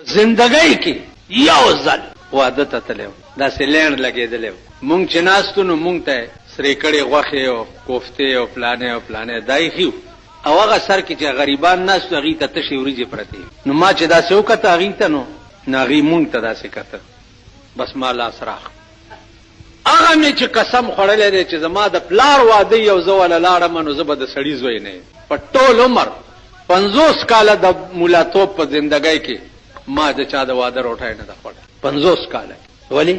زندګۍ کې یو ځل واده ته تللی وم، داسې لېڼ لګېدلی و، مونږ چې ناست وو نو مونږ ته یې سرې کړې غوښې او کوفتې او پلانی او پلانی دا ایښي وو او هغه سر کې چې غریبان ناست وو هغوی ته تشې وریجې پرتې وې، نو ما چې داسې وکته هغوی ته نو هغوی مونږ ته داسې کتل، بس ما لاس راخ هغه مې چې قسم خوړلی دی چې زما د پلار واده یې او زه وله لاړم نو زه به د سړي زوی نه یم. په ټول عمر 50 کاله د ملاتوب په زندګۍ کې ما د چا د واده روټۍ نه ده خوړلې، 50 کاله کې. ولې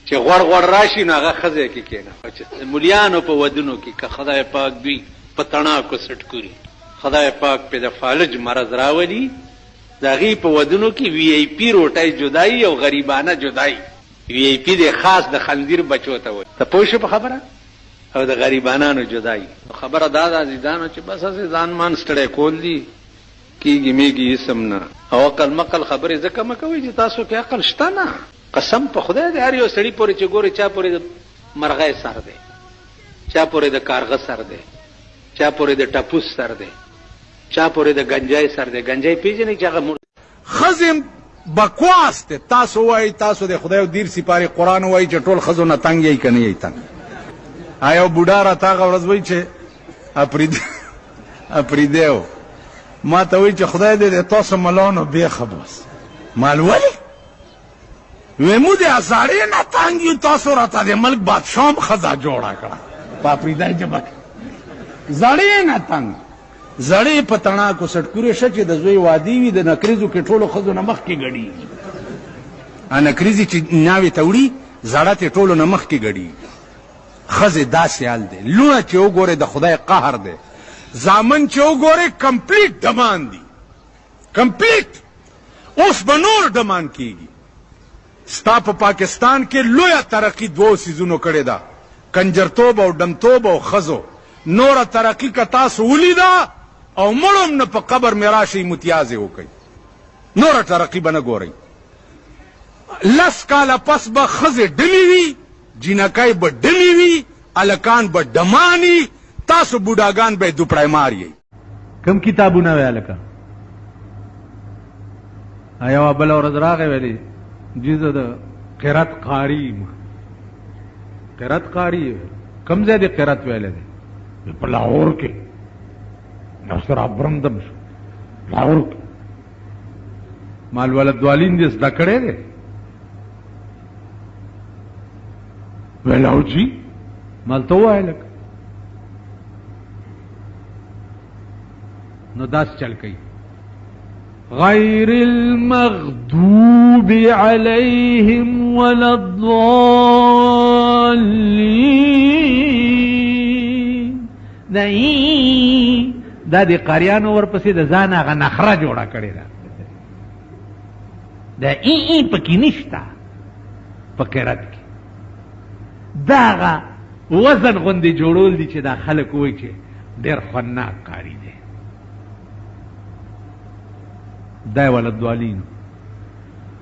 چې غوړ غوړ راشي نو هغه ښه ځای کې کېنه. چې د ملیانو په ودونو کې که خدای پاک دوی په تڼاکو سټکوري، خدای پاک پې د فالج مرض راولي، د هغوی په ودونو کې وي آی پي روټۍ جدایي او غریبانه جدایي. وی ای پی دی خاص د خنزیر بچو ته وایی ته پوه شوې په خبره او د غریبانانو جدایی. نو خبره دا ده عزیزانو چې بس هسې ځان مان ستړی کول دي کیږي میږي هیڅ هم نه او عقل مقل خبرې ځکه مه کوئ چې تاسو کې عقل شته نه قسم په خدای دی هر یو سړي پورې چې ګورې چا پورې د مرغۍ سر دی، چا پورې د کارغه سر دی، چا پورې د ټپوس سر دی، چا پورې د ګنجای سر دی. ګنجای پیژنې چې هغه ښځې هم بکواس دی. تاسو وایئ تاسو د خدای او دیر سپارې قرآن وایي چې ټول ښځو نه تنګ یئ که نه یئ تنګ. یو بوډا راته هغه ورځ وایي چې اپریدی و، ما ته وایي چې خدای دې د تاسو ملانو بېخه باسي. مال ولې؟ وی مو د ازاړې نه تنګ یو، تاسو راته د ملک بادشاه هم ښځه جوړه کړه په اپریدی ژبه کې. زړې نه تنګ، زړې په تڼاکو سټکورې شه چې د زوی وادي وي، د نکریزو کې ټولو ښځو نه مخکې ګډېږي. نکریزې چې ناوې ته وړي، زړه ترې ټولو نه مخکې ګډېږي. ښځې داسې حال دی، لوڼه چې وګورې د خدای قهر دی، زامن چې وګورې کمپلیټ ډمان دي، کمپلیټ. اوس به نور ډمان کېږي. ستا په پاکستان کې لویه ترقي دوو څیزونو کړې ده، کنجرتوب او ډمتوب او ښځو. نوره ترقي که تاسو ولیده او مړ هم نه په قبر مې راشئ متیازې وکړئ، نوره ترقي به نه ګورئ. 10 کاله پس به ښځې ډمې وي، جینکۍ به ډمې وي، هلکان به ډمان وي، تاسو بوډاګان به یې دوپړی مار یئ. کوم کتابونه وی هلکه؟ یوه بله ورځ راغی ویلې جي زه د قرت قاري یم. قرت قاري کوم ځای دې قرت ویلی دی؟ په لاهور کې. نو سره برندم شو لاهور کې. مال ولد دوالین دې زده کړی دی؟ ویل او جي. مال ته ووایه لکه نو داس چل کوي. غیر المغضوب علیهم ولا الضالین. دا د قاریانو ورپسې د ځان هغه نخره جوړه کړې ده. دا ای ای پکې نشته په قرات کې. دا هغه وزن غوندې جوړول دي چې دا خلک وایي چې ډېر خوندناک قاري دی. دا ولدوالین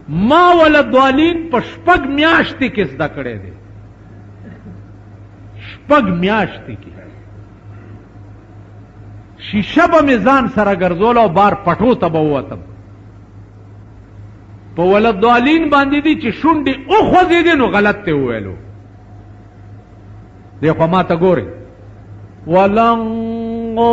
ما ولدوالین په 6 میاشتې کې زده کړی دی. 6 میاشتې کې شیشه به مې ځان سره ګرځوله او بار پټو ته به ووتم. په ولدوالین باندې دي چې شونډې وخوځېدې نو غلط ته وویلو. دی خو ما ته ګورې ولنګول.